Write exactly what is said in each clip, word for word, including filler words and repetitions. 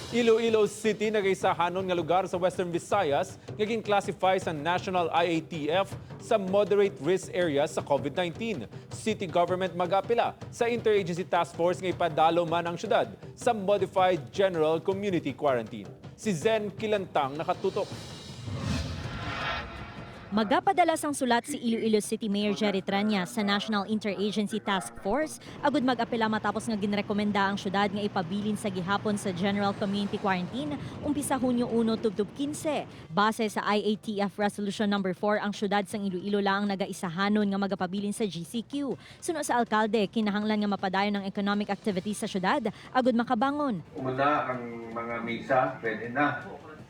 Iloilo City nagaisahanon nga lugar sa Western Visayas nga gin-classify sa National I A T F sa moderate risk area sa COVID nineteen. City government mag-apila sa Interagency Task Force nga ipadalo man ang syudad sa Modified General Community Quarantine. Si Zen Kilantang nakatutok. Magapadala sang sulat si Iloilo City Mayor Jerry Treñas sa National Interagency Task Force agud mag-apela matapos nga ginrekomenda ang syudad nga ipabilin sa gihapon sa General Community Quarantine umpisa Hunyo uno tubtob kinse. Base sa I A T F Resolution Number four, ang syudad sang Iloilo lang ang nagaisahanon nga magapabilin sa G C Q. Suno sa alkalde, kinahanglan nga mapadayon ang economic activities sa syudad agud makabangon. Una, ang mga misa, pwede na.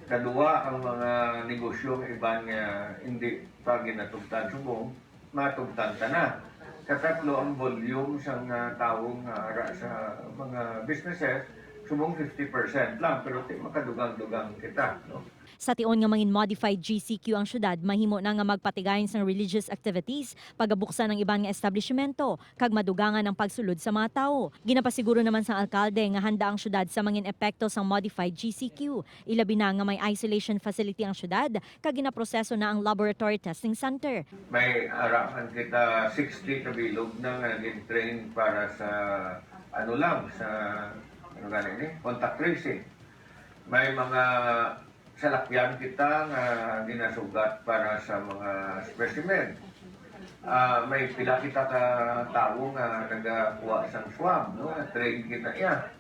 Kadua, ang mga negosyo nga iban nga hindi pa ginatugtan subong, matugtan ta na. Katatlo, ang volume sang ah, tawo nga ara sa mga businesses, subong fifty percent lang, pero ti makadugang-dugang kita. No? Sa tion nga mangin-modified G C Q ang syudad, mahimo na nga magpatigayon sang religious activities, pagabuksan ang iban nga establishmento, kag madugangan ang pagsulod sa mga tawo. Ginapasiguro naman sang alkalde nga handa ang syudad sa mangin epekto sang modified G C Q, ilabi na nga may isolation facility ang syudad kag ginaproseso na ang laboratory testing center. May ara man kita sixty ka bilog na nga gin-train para sa ano lang, sa ano gani ni, contact tracing. May mga salakyan kita nga ginasugat para sa mga specimen. Ah, may pila kita ka tawo nga nagakuha sang swab, no? Train kita iya.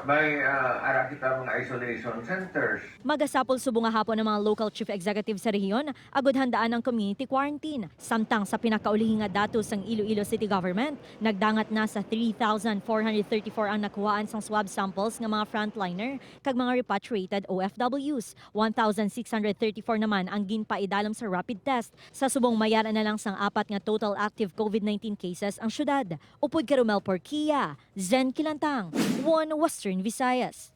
May ah, ara kita mga isolation centers. Magasapol subong nga hapon ang mga local chief executive sa rehiyon agud handaan ang community quarantine. Samtang sa pinakaulihi nga datos sang Iloilo City Government, nagdangat na sa three thousand four hundred thirty-four ang nakuhaan sang swab samples nga mga frontliner kag mga repatriated O F Ws. One thousand six hundred thirty-four naman ang ginpaidalom sa rapid test. Sa subong, may ara na lang sang apat nga total active COVID nineteen cases ang syudad. Upod kay Romel Porquia, Zen Kilantang, One Western Visayas.